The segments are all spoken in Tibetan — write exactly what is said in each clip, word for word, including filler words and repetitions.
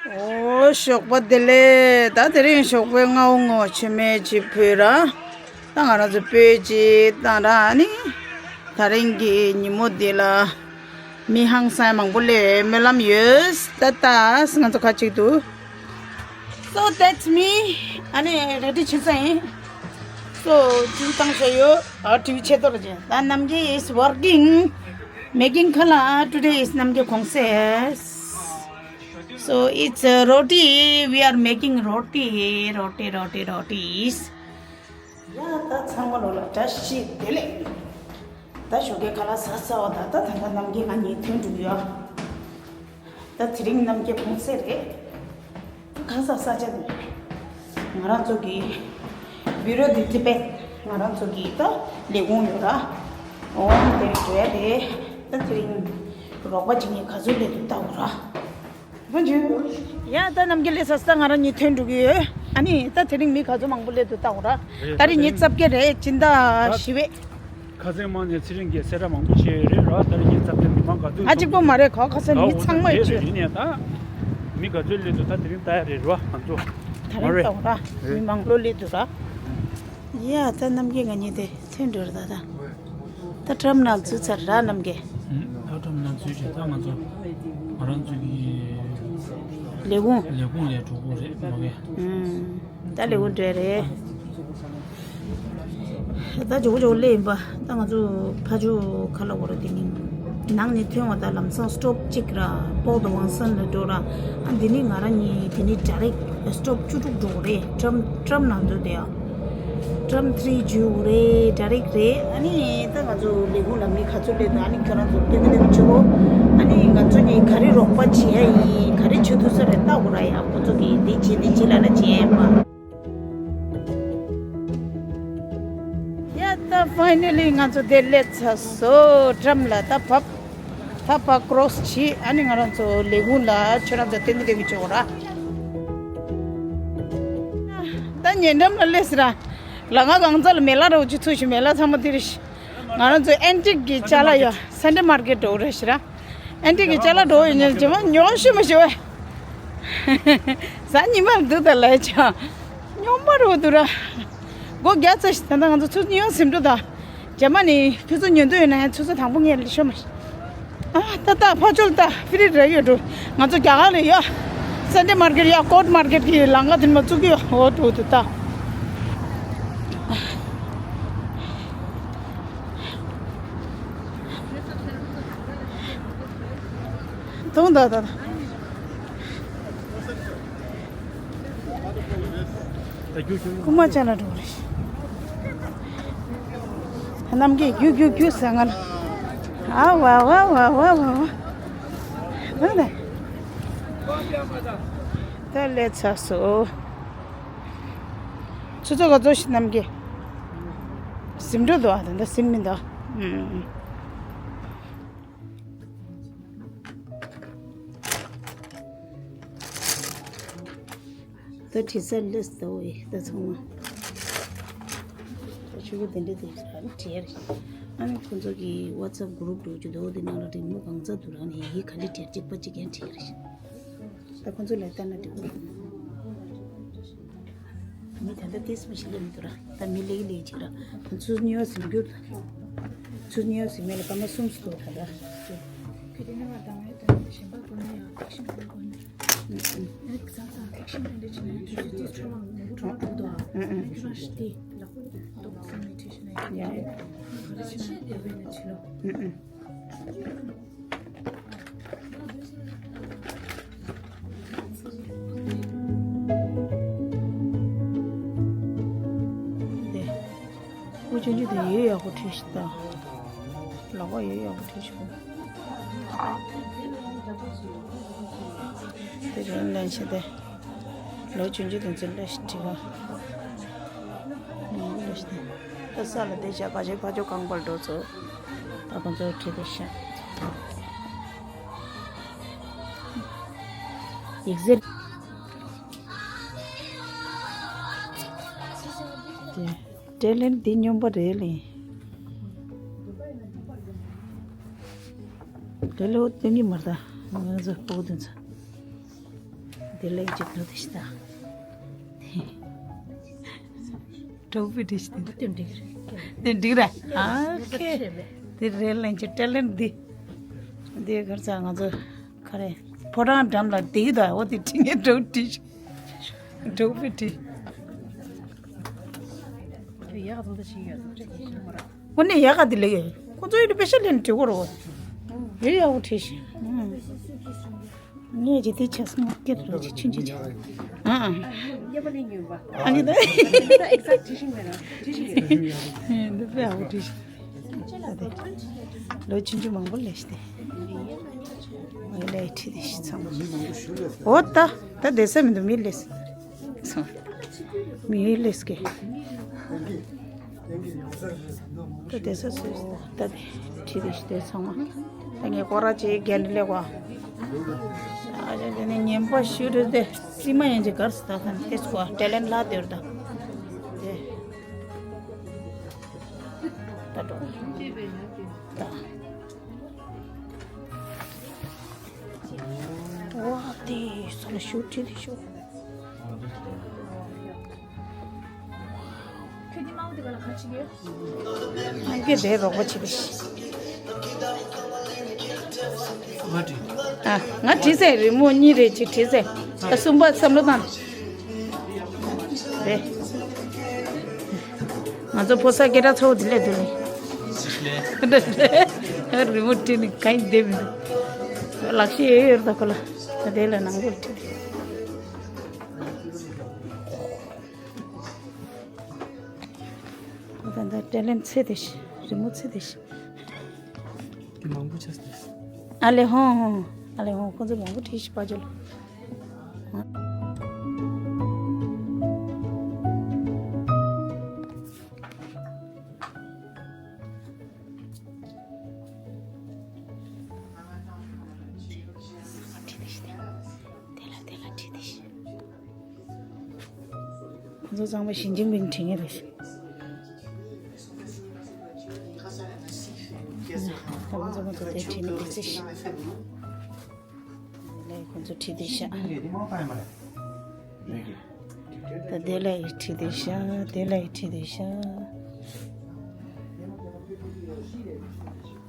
ཨོ་ཞོགས་པ་བདེ་ལེགས། ད་དེ་རིང་ཞོགས་པའི་སྔ་པོ་ངོ་མཆོད་མེ་ཅིག་ཕུལ་ར། ད་ང་རང་ཚོ་སྤོས་ཅིག་བཏང་ར། ཨ་ནི་ད་རིང་གི་ཉིན་མོ་འདི་ལ་མི་ཧང་སང་མང་པོ་སླེབས་སྨོན་ལམ་ཡོད། ད་ད་ང་ཚོ་ཁ་གཅིག་ཏུ། So that's me. ཨ་ནི་རེ་ཌི་བྱེད་ས་ཡིན། So ཊི་ཝི་བཏང་བཞག་ཡོད། ཨ་ཊི་ཝི་ཆེ་ཏོ་ར་ཅན། ད་རྣམ་རྒྱལ་is working, making color. Today is རྣམ་རྒྱལ་གུང་སེང་། So it's a roti. We are making roti, roti, roti, rotis. ཡ་ད་ཚང་མ་ལོ་ལ་བཀྲ་ཤིས་བདེ་ལེགས། ད་ཞོགས་ཀའི་ཁ་ལག་ཟ་ཟ་བ་ད་ད་ད་ད་རྣམ་རྒྱལ་ང་གཉིས་ཐོན་འགྲོ་གི་ཡོད། ད་དེ་རིང་རྣམ་རྒྱལ་གུང་སེང་རེད། ད་ག་ས་ས་ཆ་ང་རང་ཚོ་གི་བི་རོ་དི་ཏི་པེ་ང་རང་ཚོ་གི་ད་ལས་ཁུངས་ཡོད་ར། འོང་དེ་འགྲོ་ཡ་རེད། ད་དེ་རིང་རོགས་པ་བྱེད་མཁན་ག་ཚོད་སླེབས་འདུག་ལྟ་དགོས་ར། ཡ་ད་རྣམ་རྒྱལ་སླེབས་ཚར་སོང་། ད་ང་རང་གཉིས་ཐོན་འགྲོ་གི་ཡོད། ཨ་ནི་ད་དེ་རིང་མི་ག་ཚོད་མང་པོ་སླེབས་འདུག་ལྟ་དགོས་ར། རེད། ད་རིང་ཉི་ཤུ་རྩ་བརྒྱད་རེད། སྤྱི་ཟླ་བཞི་པའི། ཁ་སང་མ་ནས་ཚེ་རིང་གིས་གསལ་བསྒྲགས་མང་པོ་བྱས་ཡོད་རེད་ར། ད་རིང་ཉི་ཤུ་རྩ་བརྒྱད་མི་མང་ག་ཚོད། ང་གཅིག་པོ་མ་རེད། ག་ཁ་སང་མི་ཚང་མ་ཡོད་རེད། ཡིན་ནའི་ད་མི་ག་ཚོད་སླེབས་འདུག་ད་དེ་རིང་ལྟ་ཡ་རེད་ར་ང་ཚོ། ད་རིང་ལྟ་དགོས་ར། མི་མང་པོ་སླེབས་འདུག་ར། ཡ་ད་རྣམ་རྒྱལ་ང་གཉིས་དེ་ཐོན་འགྲོ་ར། ད་ད་ད་ཊམ་ནང་འཛུལ་ཚར་ར་རྣམ་རྒྱལ། ད་ཊམ་ནང་འཛུལ་བྱས་ད་ང་ཚོ་ང་རང་ཚོ་གི་ལས་ཁུངས། ལས་ཁུངས་ལ་འགྲོ་དགོས་རེད་མ་གི། ད་ལས་ཁུངས་འགྲོ་རེད། ད་ཇོ་བོ་ཇོ་བོ་སླེབས་ཡིན་པ། ད་ང་ཚོ་ཕ་ཇོ་ཁ་ལ་བོ་ར་དེ་ནི་ནང་ནས་ཐོན་བ། ད་ལམ་སང་སི་ཊོབ་གཅིག་ར་པོ་ཏོ་ཝང་སན་ལ་འགྲོ་ར། ཨ་འདི་ནི་ང་རང་གཉིས་དེ་ནི་ཌའི་རེག་སི་ཊོབ་བཅུ་དྲུག་འགྲོ་གི་རེད། ཊམ་ཊམ་ནང་འཛུལ་དེ་ཡ། ཊམ་ཐི་རི་འཇུ་རེད། ཌའི་རེག་རེད། ཨ་ནི་ད་ང་ཚོ་ལས་ཁུངས་ལ་མི་ག་ཚོད་སླེབས་འདུག་ཨ་ནི་ཁྱོད་རང་ཚོ་སྟོན་གི་སྟོན་གི་བྱེད་གོ། ཨ་ནི་ང་ཚོ་གཉིས་ག་རེ་རོགས་པ་བྱེད་ཡ་ཡིན། ག་རེ་བྱེད་ཐུབ་ས་རེད་ལྟ་དགོས་ར། ཡ་ཁོ་ཚོ་གིས་འདི་བྱེད་འདི་བྱེད་ལབ་ན་བྱེད་ཡ་ཡིན་པ། ཡ་ད་ཕའི་ནལ་ལི་ང་ཚོ་དེ་སླེབས་ཚར་སོང་། ཊམ་ལ་ད་བབས། ད་ཕར་ཀོ་རོ་སི་བྱེད། ཨ་ནི་ང་རང་ཚོ་ལས་ཁུངས་ལ་ཁྱོད་རང་ཚོ་སྟོན་གི་སྟོན་གི་བྱེད་གོ་ར། ད་ཉེ་འགྲམ་ལ་སླེབས་སོང་ར། ལམ་ཁ་གང་ཚ་ལ་མེ་ལ་རོ་ཅིག་ཚུགས་ཤིག་མེ་ལ་ཚང་མ་དེ་རེད་ཤག་ང་རང་ཚོ་ཨན་ཊིག་གི་ཅ་ལག་ཡ་སན་ཌེ་མར་ཀེཊ་འགྲོ་རེད་ཤག་ར། ཨན་ཊིག་གི་ཅ་ལག་འགྲོ་ཡོད་ཉིན་རྗེས་མ་ཉོ་ཤི་མ་ཤི་བས། གཟའ་ཉི་མར་འདུག་ད་ལས་ཆ་ཉོ་མ་རུ་འདུག་ར། སྒོ་རྒྱག་ཚར་ཤག་ད་ལྟ་ང་ཚོ་ཆུ་ཚོད་ཉི་ཤུ་ཟིན་འགྲོ་ད། རྗེས་མ་ནི་ཁྱོད་ཚོ་ཉོ་འདོད་ཡོད་ན་ཡང་ཆུ་ཚོད་དང་པོ་ངས་ལས་ཤོར་མ་ཤི། ཨ་ད་ད་ཕ་ཆོལ་ད་ཧྥི་རི་རེ་ཡོད་འགྲོ། ང་ཚོ་རྒྱ་གར་ལ་ཡ་སན་ཌེ་མར་ཀེཊ་ཡ་ཀོཊ་མར་ཀེཊ་གི་ལམ་ཁ་དེ་མ་བཙུགས་ཀྱི་ཡོད་འགྲོ་འདུག་ད། ཐུང་ད་ད་ད། རྐུན་མ་ཅག་ལ་འགྲོ་རེད། རྣམ་རྒྱལ་རྒྱུག་རྒྱུག་རྒྱུག་ཟེར་ང་ལ། ཨ་ཝ་ཝ་ཝ་ཝ་ཝ་ཝ། ད་ད། ད་སླེབས་ཚར་སོང་། ཆུ་ཚོད་ག་ཚོད་ཤི་རྣམ་རྒྱལ། ཟིན་འགྲོ་འདུག་ཨ་ད་ད་ཟིན་མི་འདུག་ཨུམ། ད་བྲིས་ས་ལས་ད་འོ་ཡེ་ད་ཚང་མ། ད་ཆུ་བོ་དེ་འདྲ་དེ་ར་ནི་བྲིས་ཡ་རེད། ཨ་ནི་ཁོང་ཚོ་གི་ཝ་ཊི་སེབ་གུ་རུབ་འགྲོ་རྒྱུ་འདུག་དེ་ནང་ལ་རིང་མོ་གང་ཚ་འདུག་ར་ནི་ཡི་གེ་ག་ལེ་བྲིས་གཅིག་པ་གཅིག་ཀྱང་བྲིས་ཡ་རེད། ད་ཁོང་ཚོ་ལ་ལྟ་ན་འགྲིག་གི་རེད། མི་ད་ལྟ་ཏིས་མི་ཞིག་སླེབས་མི་འདུག་ར། ད་མི་ལེགས་ལེགས་ཅིག་ར། ད་ཚུར་ཉོ་ཟིན་རྒྱུ། ཚུར་ཉོ་ཟིན་མེད་ལ་སྐར་མ་གསུམ་སུ་འདུག་ད་ལྟ། ཁྱོད་དེ་ནས་མ་བཏང་བས་ད་ནི་གཞན་པ་དགོས་ན་ཡང་ཨེག་ཤན་དགོས་དགོས་ན། ཨུ་ཨུ། ཨེག་ཟ་ད་ཨེག་ཤན་དེ་འདྲ་བྱས་ན་ཡང་དུས་ཚོད་ཏིས་འཕྲོ་བརླག་མང་པོ་འགྲོ་འགྲོ་འདུག་ཨ། ཨུ་ཨུ། ཁྱོད་རང་ཞིག་དེ་ལག་པ་ཏོག་ཙམ་ནས་བྲིས་ཤེས་ན་ཡང་། ཡ་ཡ། ག་རེ་བྱས་ན་དེ་བས་ན་བྱེད་ལོ། ཨུ་ཨུ། དེ། དབུ་ཅན་ཅུ་དེ་ཡོད་ཡག་པོ་བྲིས་ཤིག་ད། ལག་པ་ཡོད་ཡག་པོ་བྲིས་ཤིག་དེ་རིང་ལེན་ཤིག་དེ། ལོ་ཆུང་ཆུང་དེ་ཚོ་ལས་ཤིག་བྲིས་པ། ད་ས་ལ་བསྡད་བཞག་ཕ་ཆོས་ཕ་ཆོས་གང་པར་འགྲོ་ཚོ། ད་ཁོང་ཚོ་བྲིས་ཏེ་བཞག་ཡིག་གཟེར། དེ་དྲེ་ལེན་འདི་སྨྱོན་པ་རེད་ལེ། དྲེ་ལེ་འོ་སྟོན་གྱི་མ་རེད་ད། ང་ཚོ་སྤོ་བོ་དེ་ཚོ། དེ་ལས་ཅིག་འགྲོ་དེ་ཤི་ད། གྲོགས་པོའི་དྲིས་དེ། དེ་འགྲིག་རེད། དེ་འགྲིག་ར། ཨ་ཁེ། དེ་རེད་ལན་ཅིག་ཊེ་ལེན་འདི། འདི་གར་ཚ་ང་ཚོ་ག་རེ། ཕོ་བྲང་འགྲམ་ལ་དེ་ཡི་ད་འོ་དེ་དྲི་ངའི་གྲོགས་དྲིས། གྲོགས་པོའི་དྲིས། འོ་ནི་ཡག་ག་དེ་ལས་ཡོད། ཁོ་ཚོ་ཡོད་དེ་པེ་ཤ་ལེན་དྲི་གོ་རོ། ཡོད་ཡག་པོ་དྲིས་ཤི། ངས་ཀྱི་དེ་ཆ་སོང་སྐད་ལོ་ཅི་ཆུན་ཆུན་ཆ། ཨ་ཨ། ཨ་ནི་ད། འདི་དཔེ་ཨ་བོ་དྲིས་ཤི། ལོ་ཆུན་ཆུན་མང་པོ་ལས་ཤི་སྟེ། ངས་ལས་ཁྲིད་དེ་ཤི་ཚང་མ། འོ་ད་ད་བསྡད་ས་མི་འདུག་མི་ལས་སོང་། མི་ལས་ཀྱི། ད་དེ་ས་སུ་ད་དེ་ཁྲིད་དེ་ཤི་དེ་ཚང་མ། ད་ངས་སྐོར་ར་ཅིག་རྒན་ལས་གོ། ཨ་ཅག་དེ་ནས་ཉན་པ་ཞུ་རེད་དེ་རྩིས་མ་ཡན་ཅིག་གར་སི་ད་ཁན་དེ་སྐོར་ཊེ་ལེན་ལ་དེར་ད། དེ། ད་འགྲོ། ད། ཝ་དེ་ས་ལ་ཞུ་ཁྲིད་དེ་ཤོག་ཨ་ཀེ་དེ་རོགས་པ་བྱེད་དེ་ཤི། ང་བྲིས། ཨ་ང་བྲིས་ཟེར་རི་མོ་གཉིས་རེ་ཅིག་བྲིས་ཟེར། ད་གསུམ་པ་བསམ་བློ་བཏང་། རེད། ང་ཚོ་ཕོ་གསར་སྐད་གྲགས་ཚ་བོ་དེ་ལས་དེ་ལས། རི་མོ་བྲིས་ནས་གང་ཡིན་བསྡད་མི་འདུག་ལག་ཤེས་ཡོད་ཡོད་ད་ཁོ་ལ། ད་དེ་ལ་ནང་སྒོ་བྲིས། ད་ད་ཊེ་ལེན་ཚེ་དེ་ཤི། རི་མོ་ཚེ་དེ་ཤི། དེ་མང་པོ་ཆགས་སོང་། ཨ་ལེ་ཧོང་ཧོང་། ཨ་ལེ་ཧོང་། ཁོང་ཚོ་མང་པོ་བྲིས་ཤི་པ་ཅོ་ལ། ཁོང་ཚོ་ཚང་མ་ཞི་ཅིན་ཕིང་དྲན་གྱི་རེད། ཁོང་ཚོ་ཁོང་ཚོ་དེ་དྲན་གྱི་རེད། ལས་ཁོང་ཚོ་ཁྲིད་དེ་ཤག་ད་དེ་ལས་ཁྲིད་དེ་ཤག་དེ་ལས་ཁྲིད་དེ་ཤག་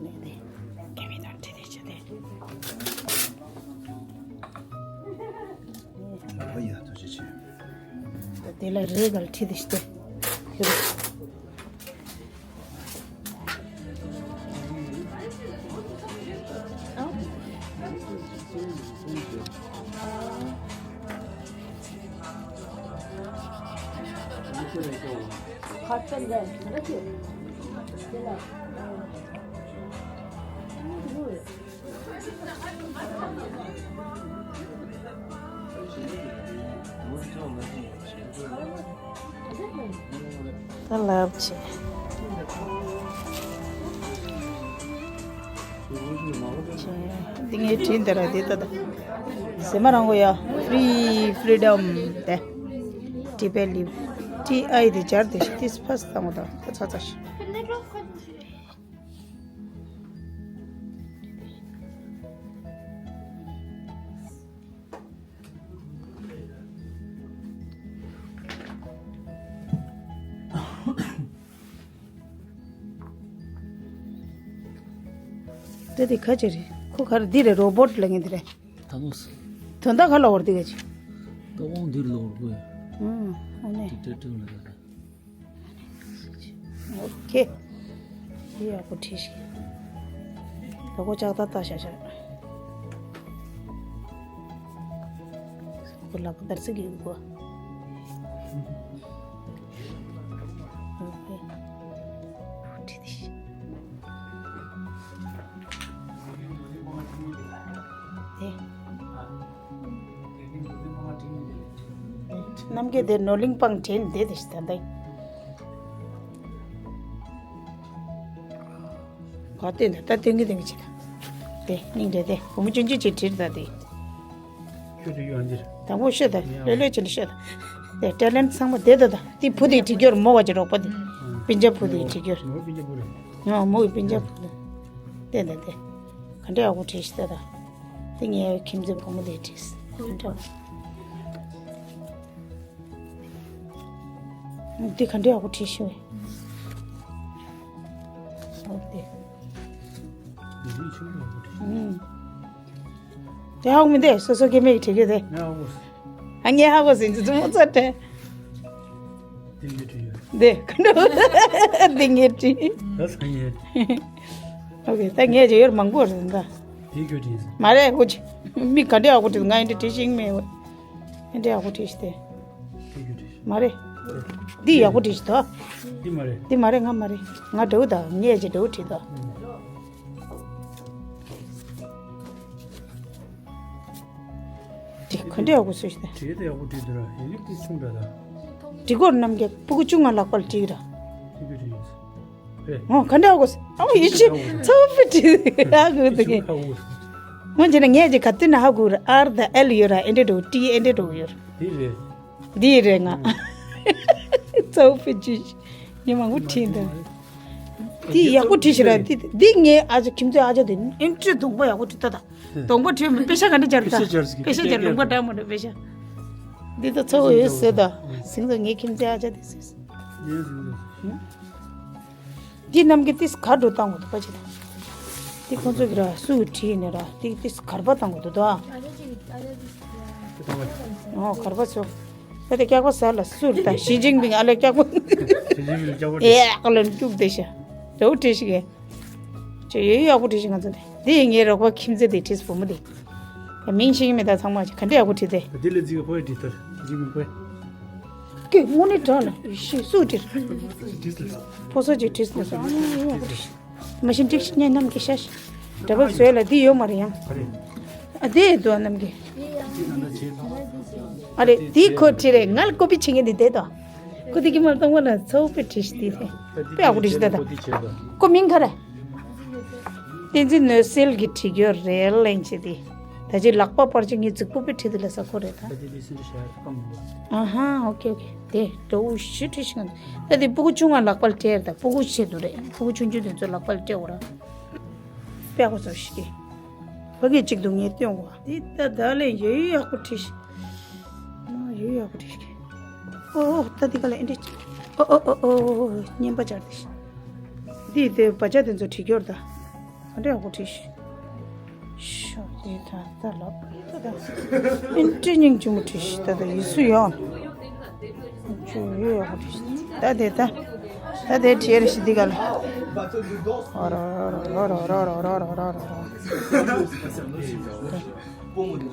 ལས་དེ་ཀེ་མི་དང་ཁྲིད་དེ་ཤག་དེ། ཨ་ཡ་ཐུགས་རྗེ་ཆེ། ད་དེ་ལས་རེ་གལ་ཁྲིད་དེ་ཤག་དེ། ད་ལབ་ཆེ། འདི་ངའི་བྲིས་འདི་ར་འདི་ལྟ་ད། ཟེ་མ་རང་གོ་ཡ། Free, freedom དེ། Tibet live. T I དེ་སྦྱར་དེ་ཤི་ཏིས་ཕ་སི་བཏང་གོ་ད། ད་ཚ་ཚ་ཤི། དེ་དེ་ཁ་ཅི་རེད། ཁོ་ག་རེ་འདི་རེད། རོ་བོ་ཊི་ལ་ངེས་འདི་རེད། ད་ནོ་སི། དོན་དག་ག་ལ་བར་འདི་ག་ཅི། ད་དབང་འདིར་ལོ་བར་གོ་ཡ། ཨང་ཨ་ནི། དེ་ཏྲེ་ཏྲེ་ལ་ད། ཨོ་ཁེ། ཡག་པོ་བྲིས་ཤིག་ད་ཁོ་ལྕགས་ཐག་ལྟ་ཤ་ཤ། ཁོ་ལག་པ་དར་ཚིག་གི་གོ། ཨོ་ཁེ། བྲིས་ཏེ་ཤིག་དེ། རྣམ་རྒྱལ་དེ་ནོར་གླིང་སྤང་དྲན་དེ་དེ་ཞིག་ད་ལྟ། ག་བསྟན་ད་ལྟ་བསྟན་གི་བསྟན་གི་བྱེད་ད། དེ་སྙིང་རེ་དེ་བུ་མོ་ཆུང་ཆུང་ཅིག་བྲིས་ད་དེ། ཁྱོད་དེ་ཡོད་འདིར། དང་པོ་ཤོད་ད་ལྷོད་ལྷོད་བྱེད་ན་ཤོད་ད། དེ་ཊེ་ལེན་ཚང་མ་དེ་ད་ད་དེ་བུ་དེ་བྲིས་རྒྱུར་མོ་བ་ཅིག་རོགས་པ་དེ། སྤུན་ཆ་བུ་དེ་བྲིས་རྒྱུར། མོ་སྤུན་ཆ་བུ་རེད། ང་མོ་ཡི་སྤུན་ཆ་བུ་དེ། དེ་ད་དེ། ག་འདྲ་ཡག་པོ་བྲིས་ཤི་ད་ད། དེ་ངའི་ཁྱིམ་མཚེས་བུ་མོ་དེ་བྲིས། ག་འདྲ། འདི་ག་འདྲ་ཡག་པོ་བྲིས་ཤིག་བས། འོ་དེ། འདི་ཆུང་ཡག་པོ་བྲིས། ཨུམ། དེ་ཧ་གོ་མི་འདུག་སོ་སོ་སྐྱེ་དམན་གྱིས་བྲིས་རྒྱུ་དེ། ང་ཧ་གོ་སོང་། ཨ་ངས་ཧ་གོ་སོང་། འདི་ཙུམ་ཙ་དྲན། འདི་ངས་བྲིས་ཡོད། འདི་ག་འདྲ། འདི་ངས་བྲིས། ད་སང་ཡས། ཨོ་ཁེ། ད་ངས་བྲིས་ཡོད་མང་པོ་རེད་ད། འདི་ཁྱོད་བྲིས་སོང་། མ་རེད། ཧུ་ཅི། མི་ག་འདྲ་ཡག་པོ་བྲིས། ང་འདི་འདྲ་བྲིས་ཤེས་མེད། འདི་འདྲ་ཡག་པོ་བྲིས་ཤིག་དེ། འདི་ཁྱོད་བྲིས་སོང་། མ་རེད། འདི་ཡག་པོ་བྲིས་ཤིག་དོ། འདི་མ་རེད། འདི་མ་རེད། ང་མ་རེད། ང་འདྲ་བོ་ད། ངས་ཅིག་འདྲ་བོ་བྲིས་དོ། ཨུམ། དེ་ག་འདྲ་ཡག་པོ་བཟོས་ཤག་དེ། བྲིས་དེ་ཡག་པོ་བྲིས་འདུག་ར། ཡི་གེ་དེ་ཆུང་དྲགས་ད། འབྲི་སྐོར་རྣམས་ཀྱི་སྤུ་གུ་བཅུ་ལྔ་ལག་པར་བྲིས་ར། ཡི་གེ་བྲིས་ཡོད་རེད། ཨོ་ག་འདྲ་ཡག་པོ་བཟོས། ཨོ་ཡིད་ཆེས་ཚ་བོ་དཔེ་བྲིས་ཡག་པོ་འདུག་གས། ཧ་གོ་སོང་། ངོ་བྱས་ན་ངས་ཅིག་ག་དུས་ན་ཧ་གོ་ར། ཨར་དང་ཨེལ་ཡོད་ར། ཨེ་འདྲ་འདྲ་བོ། ཏི་ཨེ་འདྲ་འདྲ་བོ་ཡོད་ར། འདི་རེད། འདི་རེད་ང་། ཚ་བོ་དཔེ་བྲིས། ངས་མང་པོ་བྲིས་འདུག་འདི་ཡག་པོ་བྲིས་ཤག་ར། འདི་འདི་ངའི་ཨ་ཅག་ཁྱིམ་མཚེས་ཨ་ཅག་དེ་ཨེ་འདྲ་གདོང་པ་ཡག་པོ་བྲིས་ད་ད། གདོང་པ་བྲིས་མི་པེ་ཤ་ག་འདྲ་སྦྱར་ད། པེ་ཤ་སྦྱར་ཟེར་གི། པེ་ཤ་སྦྱར། ལུང་པ་འདྲ་མོ་འདྲ་པེ་ཤ། འདི་ད་ཚ་བོ་ཡོད་ཟེར་ད། ཟིང་ད་ངའི་ཁྱིམ་མཚེས་ཨ་ཅག་དེ་ཟེར། འདི་རྣམས་ཀྱི་ཏིས་ག་འགྲོ་བཏང་དགོས་འདུག་པ་ཅི་ད། འདི་ཁོང་ཚོ་གི་ར་སུ་བྲིས་ནས་ར་འདི་ཏིས་གར་པ་བཏང་དགོས་འདུག་ད། ཨོ་གར་པ་ཚོ། ད་དེ་སྐྱག་པ་ཟ་ལ་སུར་ད། ཞི་ཅིན་ཕིང་ཨ་ལེ་སྐྱག་པ། ཞི་ཅིན་ཕིང་སྐྱག་པ་ཨེ་ཨ་ལ་སྐྱུག་བསྡད་ཤག་འདྲ་བོ་བྲིས་ཤིག་གས། ཅེ་ཡོད་ཡག་པོ་བྲིས་ཤིག་ང་ཚོ་དེ། དེ་ཡིན་ངའི་རོགས་པ་ཁྱིམ་མཚེས་དེ་བྲིས་བུ་མོ་དེ། མིང་ཤེས་ཀྱི་མེད་ད་ཚང་མ་ཅིག་ག་འདྲ་ཡག་པོ་བྲིས་དེ། དེ་ལས་ཅིག་ཕོ་ཡི་བྲིས་ཐར་ཞི་ཅིན་ཕིང་ཕོ་ཡི། ཀེ་དངོས་གནས་དྲག་ལ་ཤི་སུ་བྲིས། བྲིས་ལ། ཕོ་སོ་ཅིག་བྲིས་ལ་སོ། ཨ་ཡོད་ཡག་པོ་བྲིས་ཤིག་མ་གཞི་འགྲིག་ཤི་ཉེ་རྣམས་ཀྱི་ཤ་ཤི། འདྲ་པར་བཟོས་ལ་འདི་ཡོད་མ་རེད་ཡང་། ཨ་དེ་དོ་རྣམས་ཀྱི། ཨ་རེ་འདི་ཁོ་བྲིས་རེད། ང་ལ་ཀོ་པི་བྱེད་མཁན་འདི་དེ་དོ། ཁོ་དེ་གི་མ་གཏོང་བ་ལ་ཚ་བོ་དཔེ་བྲིས་ཤི་དེ་དེ། དཔེ་ཡག་པོ་བྲིས་ཤི་ད་ད། ཁོ་མིང་ག་རེ། བསྟན་འཛིན་ནོར་སེལ་གྱིས་བྲིས་ཡོད་རེད་ལན་བྱེད་དེ། ད་ཅི་ལག་པ་པར་ཅིག་ངས་རྫིག་པོ་དཔེ་བྲིས་དེ་ལ་ས་ཁོ་རེད་ད། ཨ་ཧ་ཨོ་ཁེ་ཨོ་ཁེ། དེ་འདྲ་བོ་ཞིག་བྲིས་ཤིག་ད་དེ་སྤུ་གུ་ཆུང་བ་ལག་པར་སྤྲད་ད། སྤུ་གུ་ཆེད་དུ་རེད། སྤུ་གུ་ཆུང་ཆུང་དེ་ཚོ་ལག་པར་སྤྲད་འོ་ར། དཔེ་ཡག་པོ་བཟོ་ཤིག་ཕ་གི་གཅིག་ཏུ་ངས་སྟོན་གོ། འདི་ད་ད་ལས་ཡོད་ཡག་པོ་བྲིས་ཤིག་ཨ་ཡོད་ཡག་པོ་བྲིས་ཤིག་ཨོ་ཨོ་ད་འདི་ག་ལ་ཨེ་འདྲ་ཅིག་ཨོ་ཨོ་ཨོ་ཨོ་བརྙན་པ་སྦྱར་ཏེ་ཤིག་འདི་དེ་བ་ཅག་དེ་ཚོ་བྲིས་ཡོད་ད། ག་འདྲ་ཡག་པོ་བྲིས་ཤིག་ཤོག་དེ་ད་ད་ལབ་ད་ད། ཨིན་ཏྲི་སྙིང་རྗེ་མོ་བྲིས་ཤིག་ད་ད་ཡིད་སུ་ཡོང་། ཅུ་ཡོད་ཡག་པོ་བྲིས་ཤིག་ད་དེ་ད། ད་དེ་བྲིས་རེ་ཤིག་འདི་ག་ལ། ཨོ་རོ་རོ་རོ་རོ།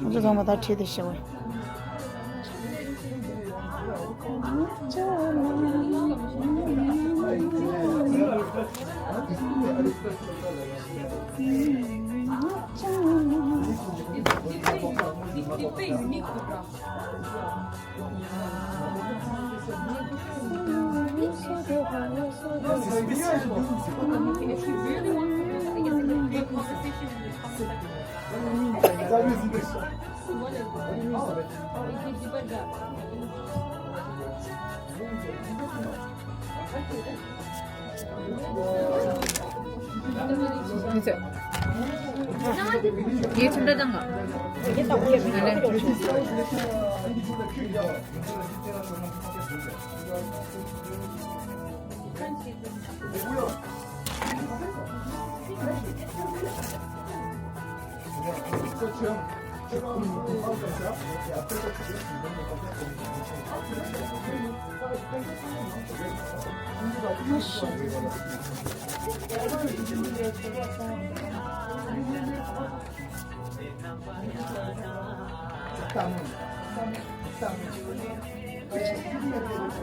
ང་ཚོ་ཚང་མ་ད་བྲིས་ཏེ་ཤི་བ།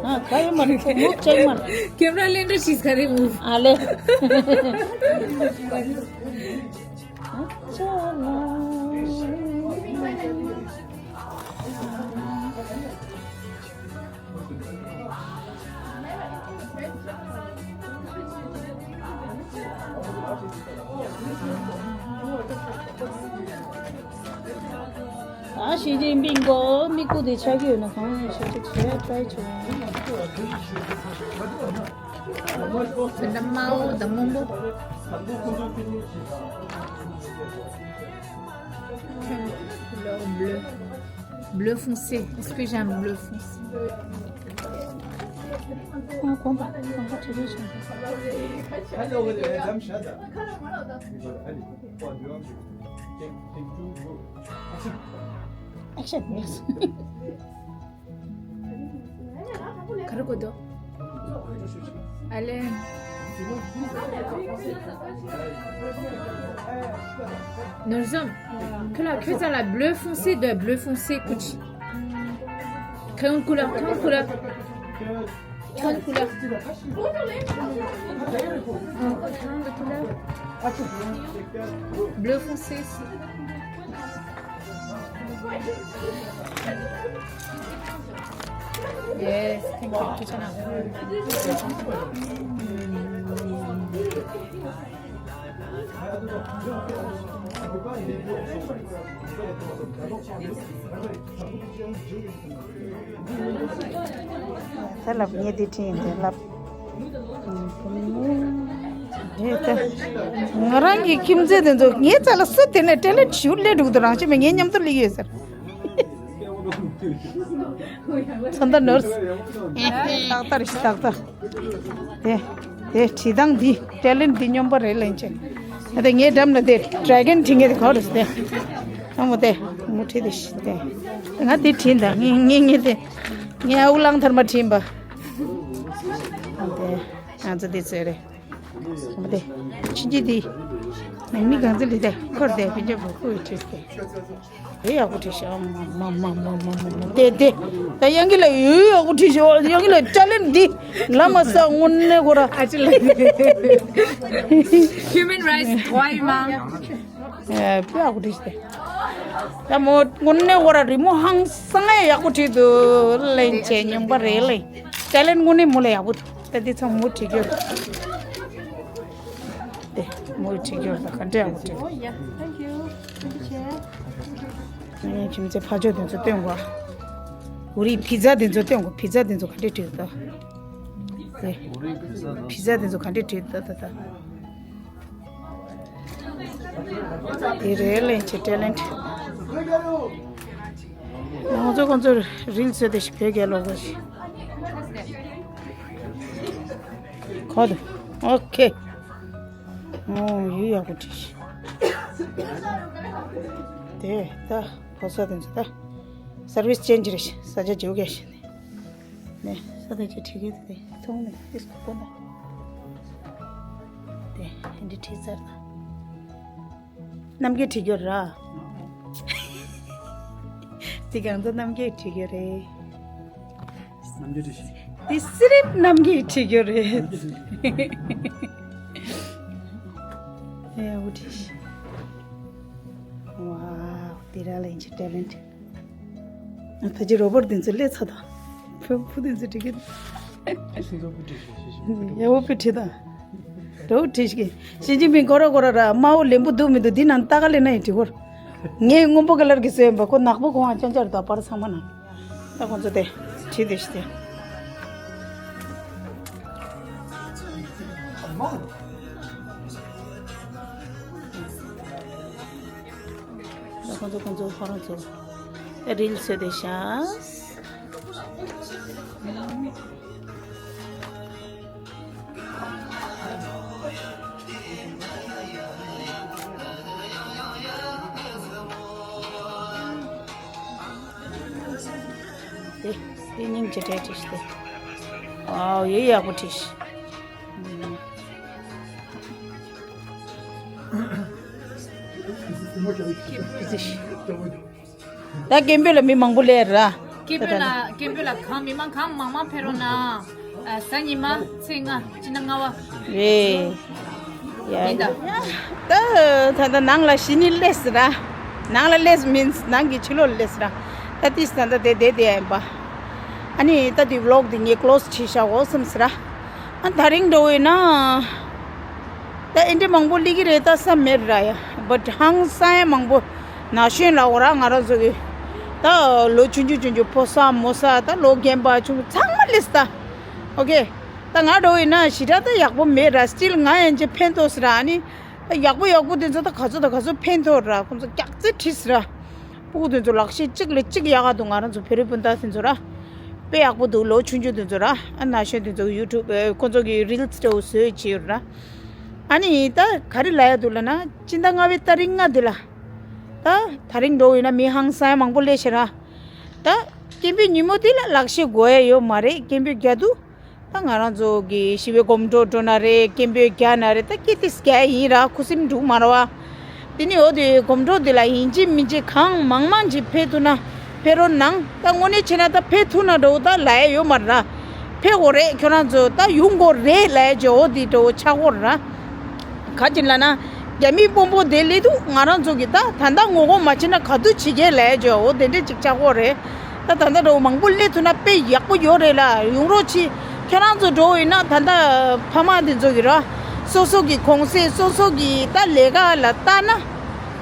ཨ་ཁ་ཡོད་མ་རེད། ཁོ་མུབ་བྱེད་མ་རེད། ཁེམ་ར་ལེན་རེ་ཤིས་ཁ་རེ་མུབ། ཨ་ལེ། ད་ཞི་ཅིན་ཕིང་གོ་མིག་ཁུ་དེ་ཆགས་ཀྱི་ཡོད་ན་གང་ཡོད་ཆགས་ཀྱི་བྱས་ཊ་རའི་བྱས། དེ་འདྲ་དམར་པོ་དང་སྔོན་པོ། Bleu, bleu foncé. Est-ce que j'ai un bleu foncé? ཨ། དགོངས་དག། དགོངས་དག་བྱེད་རེས་བྱུང་། ཨེག་ཤན། ག་རེ་དགོས་འདུག་ཨ་ལེ། ནོར་བཟང་། ཁྱོད་ལ། ཁྱོད་རྩ་ལ། bleu foncé དང་bleu foncé ཀུ་ཅི། Quelle couleur? Quelle couleur? Quelle couleur? Bleu foncé. Yes, thank you. ད་ལབ། ངས་འདི་བྲིས་ཡིན། དེ་ལབ། ངས་ད། ང་རང་གི་ཁྱིམ་མཚེས་དེ་ཚོ་ངའི་རྩ་ལ་སུ་དེ་ནས་ཊེ་ལེན་ཊི་ཞུ་སླེབས་འདུག་དེ་རང་བཞིན་མེད། ངའི་མཉམ་དུ་སླེབས་ཡོད་ཟེར། ཚོན་མདོག་ནོར། ཏག་ཏག་རེད་ཤག་ཏག་ཏག་དེ། དེ་བྲིས་སྟངས་འདི། ཊེ་ལེན་ཊི་འདི་སྨྱོན་པ་རེད་ལན་ཆེ། ཨ། དེ་ངའི་འགྲམ་ལ་དེ་ཌེ་གོན་བྲིས་མཁན་དེ་ག་རེ་རེད་དེ། ཨ་མོ་དེ་མོ་བྲིས་དེ་ཤི་དེ། ང་དེ་བྲིས་འདུག་ངས་ངས་ངས་དེ། ངས་ཨ་ཁུ་གླང་དར་མ་བྲིས་པ། ཨ། དེ་ང་ཚོ་དེ་ཚོ་རེད། ཨ་མོ་དེ་ཕྱིན་ཅི་དེ། ནང་མི་གང་ཚོ་ལི་དེ་འཁོར་དེ་ཕྱིན་ཅི་བུ་ཁུ་བྲིས་དེ། དེ་ཡག་པོ་བྲིས་ཤག་མ་མ་མ། དེ་དེ། ད་དབྱངས་སྐྱིད་ལགས་ཡོད། ཡག་པོ་བྲིས་ཤག་དབྱངས་སྐྱིད་ལགས་ཅ་ལན་འདི་ལ་མ་ས་དངོས་གནས་ཁོ་ར། ཨ་ཅི་ལ། Human rights དོ་ཨ་ཡིན་མ། ཨེ། དཔེ་ཡག་པོ་བྲིས་ཤག་ད་མོ་དངོས་གནས་ཁོ་ར་རི་མོ་ཧང་སང་ཡག་པོ་བྲིས་འདུག་ལན་ཆེ། སྨྱོན་པ་རེད་ལེ། ཅ་ལན་དངོས་གནས་མོ་ལ་ཡག་པོ་འདུག་ད་འདི་ཚང་མོ་བྲིས་རྒྱུ། དེ་མོ་བྲིས་རྒྱུ་ད་ག་འདྲ་ཡག་པོ་བྲིས། Oh, yeah. Thank you. Thank you, Chair. ཁྱིམ་མཚེས་ཕ་ཇོ་དེ་ཚོ་སྟོན་གོ། ཨུ་རིའི་ཕི་ཛ་དེ་ཚོ་སྟོན་གོ། ཕི་ཛ་དེ་ཚོ་ག་འདྲས་བྲིས་འདུག་དེ། ཨུ་རིའི་ཕི་ཛ་དང་། ཕི་ཛ་དེ་ཚོ་ག་འདྲས་བྲིས་འདུག་ད་ད། དེ་རེད་ལན་ཆེ། ཊེ་ལེན་ཊི། ང་ཚོ་ཁོང་ཚོ་རིལ་བཟོས་དེ་ཞིག་བོད་རྒྱལ་ལོ་གོ་ཞིག་གོ་དུ། ཨོ་ཁེ། ཨོ་ཡུ་ཡག་པོ་བྲིས་ཤག་དེ་ད་ཕོ་གསར་དེ་ཚོ་ད་སར་ཝི་སི་ཅེན་ཇི་རེད་ཤག་ས་ཆ་འཇུག་གི་ཤག་ནས་ས་དེ་ཆ་བྲིས་གི་དེ་ཐོང་ནས་ཏིས་ཀོ་ན་དེ་འདི་བྲིས་ཚར་ད། རྣམ་རྒྱལ་བྲིས་རྒྱུ་ར། དེ་གང་ཚོ་རྣམ་རྒྱལ་བྲིས་རྒྱུ་རེད། རྣམ་རྒྱལ་བྲིས་ཤིང་། དེ་སི་རིབ་རྣམ་རྒྱལ་བྲིས་རྒྱུ་རེད། ཨེ། འུ་བྲིས་ཤིང་། ཝའོ། དེ་ར་ལ་ཡིན་ཆེ་ཊེ་ལེན་ཊི། ད་ཅི་རོ་བོར་དེ་ཚོ་སླེབས་ཚར་དང་། ཕུ་ཕུ་དེ་ཚོ་བྲིས་རྒྱུ་རེད། ཡ་བོ་པི་བྲིས་དང་། འགྲོ་བྲིས་ཀྱི། ཞི་ཅིན་ཕིང་ཁོ་ར་ཁོ་ར་ར་དམར་པོ་ལེན་པོ་འདུག་མི་འདུག་འདི་ནང་ལྟ་ག་ལེན་ན་ཡིན་དྲི་བོར། ངས་སྔོན་པོ་ཀ་ལར་གྱི་བཟོས་ཡིན་པ། ཁོ་ནག་པོ་གོང་ཨ་ཅང་ཅར་དང་པར་ཚང་མ་ནང་། ད་ཁོ་ཚོ་དེ་བྲིས་དེ་ཤི་དེ། ད་ཁོ་ཚོ་ཁོ་ཚོ་ཁོ་རང་ཚོ་རིལ་བཟོས་དེ་ཤ། དེ་དེ་སྙིང་རྗེ་འདྲ་བྲིས་ཏེ། ཨའོ་ཡེ་ཡག་པོ་བྲིས། ད་སྐད་འབོད་ལ་མི་མང་པོ་སླེབས་ར། སྐད་འབོད་ལ། སྐད་འབོད་ལ་གང་མི་མང་གང་མང་མང་ཕེབས་རོགས་གནང་། ཨ། གཟའ་ཉི་མ་ཚེས་ལྔ། སྤྱི་ཟླ་ལྔ་པ། རེད། ཡ་ཡིན་ད། ད་ད་ད་ནང་ལ་གཞི་ནས་སླེབས་ར། ནང་ལ་སླེབས་མིན་ནང་གི་ཕྱི་ལོགས་ལ་སླེབས་ར། ད་ཏིས་ད་ད་དེ་དེ་དེ་ཡིན་པ། ཨ་ནི་ད་དེ་ཝི་ལོག་དེ་ངས་ཀློ་སི་བྱས་བཞག་འོ་བསམ་སི་ར། ཨ། ད་རིང་འགྲོ་འོས་ན། ད་ཨེ་འདྲ་མང་པོ་སླེབས་ཀྱི་རེད་ད་བསམ་མེད་ར་ཡ། བཊ་ཧང་སང་ཡ་མང་པོ་ན་གཞོན་ལ་འོ་ར་ང་རང་ཚོ་གི་ད་ལོ་ཆུང་ཆུང་ཆུང་ཆུང་ཕོ་གསར་མོ་གསར་ད་ལོ་རྒན་པ་ཆུང་ཆུང་ཚང་མ་སླེབས་ད། ཨོ་ཁེ། ད་ང་འགྲོ་འོས་ན་ཞེ་དྲག་ད་ཡག་པོ་མེད་ར། སི་ཊིལ་ང་ཡན་ཆད་ཕན་ཐོགས་སི་ར། ཨ་ནི་ད་ཡག་པོ་ཡག་པོ་དེ་ཚོ་ད་ག་ཚོད་ད་ག་ཚོད་ཕན་ཐོགས་ར། ཁོང་ཚོ་སྐྱག་རྫུན་བྲིས་སི་ར། སྤུ་གུ་དེ་ཚོ་ལག་ཤེས་གཅིག་ལས་གཅིག་ཡག་ག་འདུག་ང་རང་ཚོ་བོད་རིགས་སྤུན་ཟླ་དེ་ཚོ་ར། དཔེ་ཡག་པོ་འདུག་ལོ་ཆུང་ཆུང་དེ་ཚོ་ར། ཨ་ན་གཞོན་དེ་ཚོ་ཡུ་ཊུབ་ཁོ་ཚོ་གི་རིལ་སི་འདྲ་བོ་བཟོས་བྱས་ཡོད་ར། ཨ་ནི་ད་ག་རེ་ལབ་ཡ་འདུག་ལབ་ན། སྤྱི་ཟླ་ལྔ་པའི་ཏ་རིག་ལྔ་འདི་ལ་ད་དེ་རིང་འགྲོ་ཡིན་ན་མི་ཧང་སང་མང་པོ་སླེབས་ཤག་ར། ད་སྐད་འབོད་ཉིན་མོ་འདི་ལ་ལག་ཤེས་དགོས་ཡ་ཡོད་མ་རེད། སྐད་འབོད་རྒྱག་དུས་ད་ང་རང་ཚོ་གི་ཞི་བའི་གོམ་བགྲོད་འགྲོ་ན་རེད། སྐད་འབོད་རྒྱག་ན་རེད། ད་སྐད་དེ་རྒྱག་ཡིན་ར། ཁུ་སིམ་འདུག་མ་རེད་བ། དེ་ནི་འོ་དེ་གོམ་བགྲོད་དེ་ལ་ཡིན་གཅིག་མིན་གཅིག་གང་མང་མང་ཅིག་ཕེབས་ཐུབ་ན་ཕེབས་རོགས་གནང་། ད་དངོས་གནས་བྱས་ན་ད་ཕེབས་ཐུབ་ན་འདྲ་བོ་ད་ལབ་ཡ་ཡོད་མ་རེད་ར། ཕེབས་དགོས་རེད། ཁྱོད་རང་ཚོ་ད་ཡོང་དགོས་རེད་ལབ་ཡ་ཅིག་འོ་དེ་འདྲ་བོ་ཆགས་ཀྱི་ཡོད་རེད་ར། ག་ཅི་ལབ་ན། རྒྱ་མིའི་དཔོན་པོ་དེ་སླེབས་དུས་ང་རང་ཚོ་གི་ད་ད་ལྟ་ངོ་རྒོལ་མ་བྱེད་ན་ག་དུས་བྱེད་ཀྱི་ལབ་ཡ་ཅིག་འོ་དེ་འདྲ་ཅིག་ཆགས་ཀྱི་ཡོད་རེད། ད་ད་ལྟ་འདྲ་བོ་མང་པོ་སླེབས་ཐུབ་ན་དཔེ་ཡག་པོ་ཡོད་རེད་ལ། ཡོང་རོགས་གྱིས། ཁྱོད་རང་ཚོ་འདྲ་བོ་ཡིན་ན་ད་ལྟ་ཕ་མ་དེ་ཚོ་གི་ར། སོ་སོ་གི་གུང་སེང་སོ་སོ་གི་ད་ལས་ཀ་ལ་བལྟ་ན་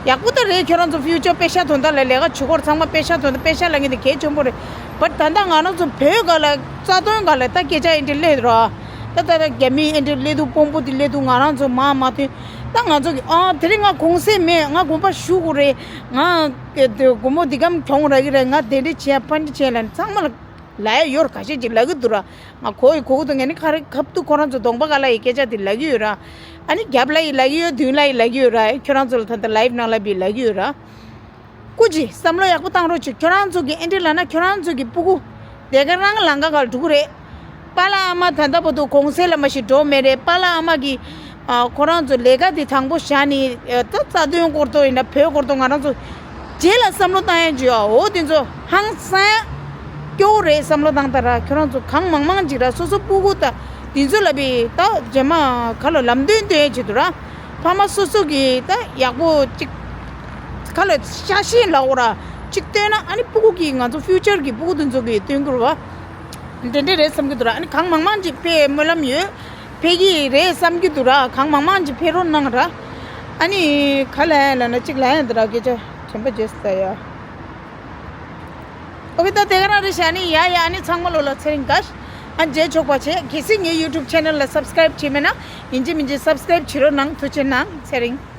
ཡག་པོ་ད་རེད། ཁྱོད་རང་ཚོ་ཕིའུ་ཅར་པེ་ཤ་དོན་དག་ལ་ལས་ཀ་བྱེད་སྐོར་ཚང་མ་པེ་ཤ་དོན་དག་པེ་ཤ་ལབ་མཁན་དེ་གལ་ཆེན་པོ་རེད། བཊ་ད་ལྟ་ང་རང་ཚོ་བོད་སྒང་ལ་རྩ་དོན་སྒང་ལ་ད་སྐད་ཆ་ཨེ་འདྲ་སླེབས་ར། ད་ད་ད་རྒྱ་མི་ཨེ་འདྲ་སླེབས་དུས་དཔོན་པོ་དེ་སླེབས་དུས་ང་རང་ཚོ་མ་མ་ཐོན། ད་ང་ཚོ་གི་ཨ་དེ་རིང་ང་གུང་སེང་མེད། ང་དགོངས་པ་ཞུ་དགོས་རེད། ང་དགོང་མོ་འདི་གམ་གྱོང་རག་གི་རེད། ང་དེ་འདྲ་བྱས་ཕ་འདྲ་བྱས་ལབ་ནས་ཚང་མ་ལ་ལབ་ཡ་ཡོད་རེད། ཁ་ཤས་ཅིག་ལབ་གི་འདུག་ར། ང་གོ་ཡི་གོ་གི་འདུག་ངས་ནི་ཁ་རེ་ཁབ་ཏུ་ཁོ་རང་ཚོ་གདོང་པ་ག་ལ་ཡི་སྐད་ཆ་དེ་ལབ་གི་ཡོད་ར། ཨ་ནི་རྒྱབ་ལ་ཡི་ལབ་གི་ཡོད། མདུན་ལ་ཡི་ལབ་གི་ཡོད་ར། ཁྱོད་རང་ཚོ་ལ་ད་ལྟ་ལའིབ་ནང་ལ་བི་ལབ་གི་ཡོད་ར། སྐུ་མཁྱེན་བསམ་བློ་ཡག་པོ་བཏང་རོགས་བྱེད། ཁྱོད་རང་ཚོ་གི་ཨེ་འདྲ་ལབ་ན་ཁྱོད་རང་ཚོ་གི་སྤུ་གུ་དེ་ག་རང་ལམ་ཁ་ག་ལ་འགྲོ་གི་རེད། པཱ་ལགས་ཨ་མ་ད་ལྟ་བར་དུ་གུང་སེང་ལ་མ་ཞིག་འགྲོ་མེད་རེད། པཱ་ལགས་ཨ་མ་གི་ཨ་ཁོ་རང་ཚོ་ལས་ཀ་དེ་དང་པོ་བཞག་ནས་ཨ་ད་རྩ་དོན་སྐོར་ཐོག་ཡིན་ན་བོད་སྐོར་ཐོག་ང་རང་ཚོ་རྗེས་ལ་བསམ་བློ་བཏང་ཡ་འཇུ་ཨ་འོ་དེ་ཚོ་ཧང་སང་སྐྱོ་བོ་རེད། བསམ་བློ་བཏང་ད་ར། ཁྱོད་རང་ཚོ་གང་མང་མང་ཅིག་ར་སོ་སོ་སྤུ་གུ་ད་དེ་ཚོ་ལ་བི་ད་རྗེས་མ་ག་ལ་ལམ་སྟོན་སྟོན་ཡ་བྱེད་དུ་ར། ཕ་མ་སོ་སོ་གི་ད་ཡག་པོ་ཅིག་ག་ལ་ཤ་ཞེན་ལ་འོ་ར་ཅིག་སྟོན་ན་ཨ་ནི་སྤུ་གུ་གི་ང་ཚོ་ཕིའུ་ཅར་གི་སྤུ་གུ་དེ་ཚོ་གི་སྟོན་གི་རུ་བ། འདྲེ་འདྲེ་རེད་བསམ་གྱི་འདུག་ར། ཨ་ནི་གང་མང་མང་ཅིག་ཕེབས་སྨོན་ལམ་ཡོད། ཕེབས་ཀྱི་རེད་བསམ་གྱི་འདུག་ར། གང་མང་མང་ཅིག་ཕེབས་རོགས་གནང་ར། ཨ་ནི་ག་ལ་ཡ་ལ་ན་ཅིག་ལ་ཡ་འདི་ར་སྐད་ཆ་དྲན་པ་བརྗེད་སོང་ད་ཡ། ཨོ་ཁེ་ད་དེ་ག་རང་རེད་ཤག་ཨ་ནི་ཡ་ཡ་ཨ་ནི་ཚང་མ་ལོ་ལ་ཚེ་རིང་དགའ་ཤ། ཨ་མཇལ་ཆོག་པ་བྱེད། གལ་སྲིད་ངའི་ཡུ་ཊུབ་ཆེ་ནལ་ལ་སབ་སི་ཀ་རེབ་བྱས་མེད་ན་ཡིན་གཅིག་མིན་གཅིག་སབ་སི་ཀ་རེབ་བྱེད་རོགས་གནང་། ཐུགས་རྗེ་གནང་། ཚེ་རིང་།